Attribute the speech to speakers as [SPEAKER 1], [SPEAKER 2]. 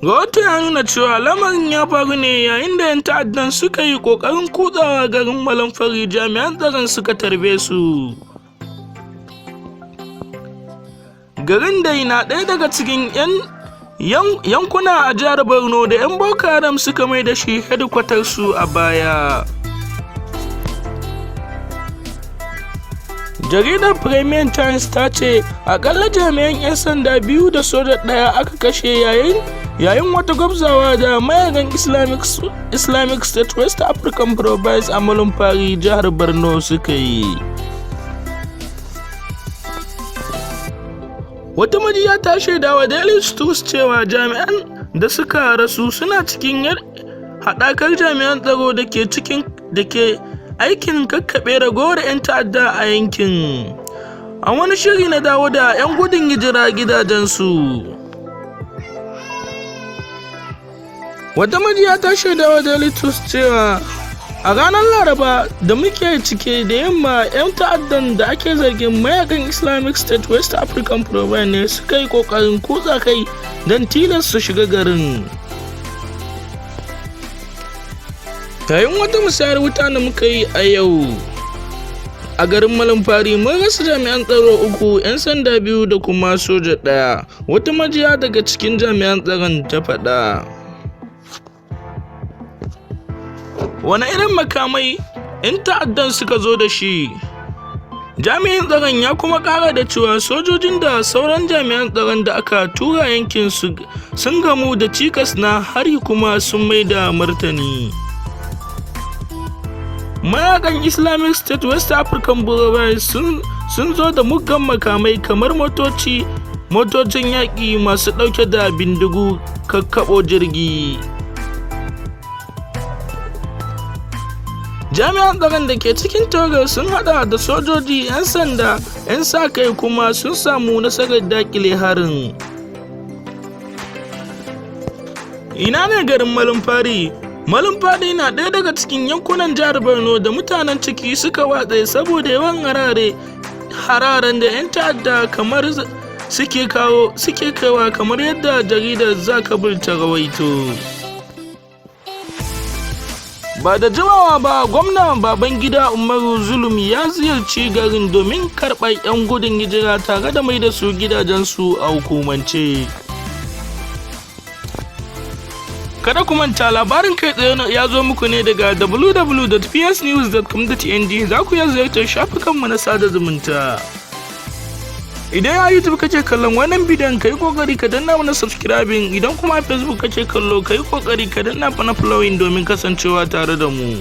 [SPEAKER 1] Rahoto ya nuna cewa lamarin ya faru ne yayin da 'yan ta'addan suka yi ƙoƙarin kutsawa garin Malumfashi, jami'an tsaron suka tarbe su. Garin dai na ɗaya daga cikin 'yan yankuna a jihar Borno da 'yan Boko Haram suka mai da shi hedkwatarsu a baya. Jaridar Premium Times ta ce akalla jami'an 'yan sanda biyu da soja ɗaya aka kashe yayin wata gwabzawa da mayakan Islamic State West African Province a Malumfashi, jihar Borno suka yi. Wata majiya ta shaida wa Daily Trust cewa jami'an da suka rasu suna cikin haɗakar jami'an tsaro da ke cikin da ke aikin kakkaɓe ragowar 'yan ta'adda a yankin, a wani shiri na dawo da 'yan gudun hijira gidajensu. Wata majiya ta shaida wa Daily Trust cewa a ranar Laraba da muke cike da yamma, 'yan ta'addan da ake zargin mayakan Islamic State West African Province ne suka yi kokarin kutsa kai don tilas su shiga garin. Yayin wata musayar wuta da muka yi a yau a garin Malumfashi, mun rasa jami'an tsaro uku, 'yan sanda biyu da kuma soja ɗaya, wata majiya daga cikin jami'an tsaron ta faɗa. Wane irin makamai 'yan ta'addan suka zo da shi? Jami'in tsaron ya kuma ƙara da cewa sojojin da sauran jami'an tsaron da aka tura yankin sun gamu da cikas na hari kuma sun mai da martani. Mayakan Islamic State West African Province sun zo da muggan makamai kamar motocin yaƙi masu ɗauke da bindigu kakkaɓo jirgi. Jami'an tsaron da ke cikin tawagar sun hada da sojoji, 'yan sanda, 'yan sa-kai kuma sun samu nasarar dakile harin. Ina ne garin Malumfashi? Malumfashi na ɗaya daga cikin yankunan jihar Borno da mutanen ciki suka watse saboda yawan hararen da 'yan ta'adda kamar suke kaiwa, kamar yadda jaridar Zakabul ta rawaito. Ba da jimawa ba gwamna Babangida Umaru Zulum ya ziyarci garin domin karɓar 'yan gudun hijira tare da mai da su gidajensu a hukumance. Kada ku manta, labarin kai tsaye ya zo muku ne daga www.psnews.com.ng. Za ku iya ziyartar shafukanmu na sada zumunta. Idan a YouTube kake kallon wannan bidiyon, ka yi kokari ka danna mana subscribing. Idan kuma a Facebook kake kallo, ka yi kokari ka danna mana following domin kasancewa tare da mu.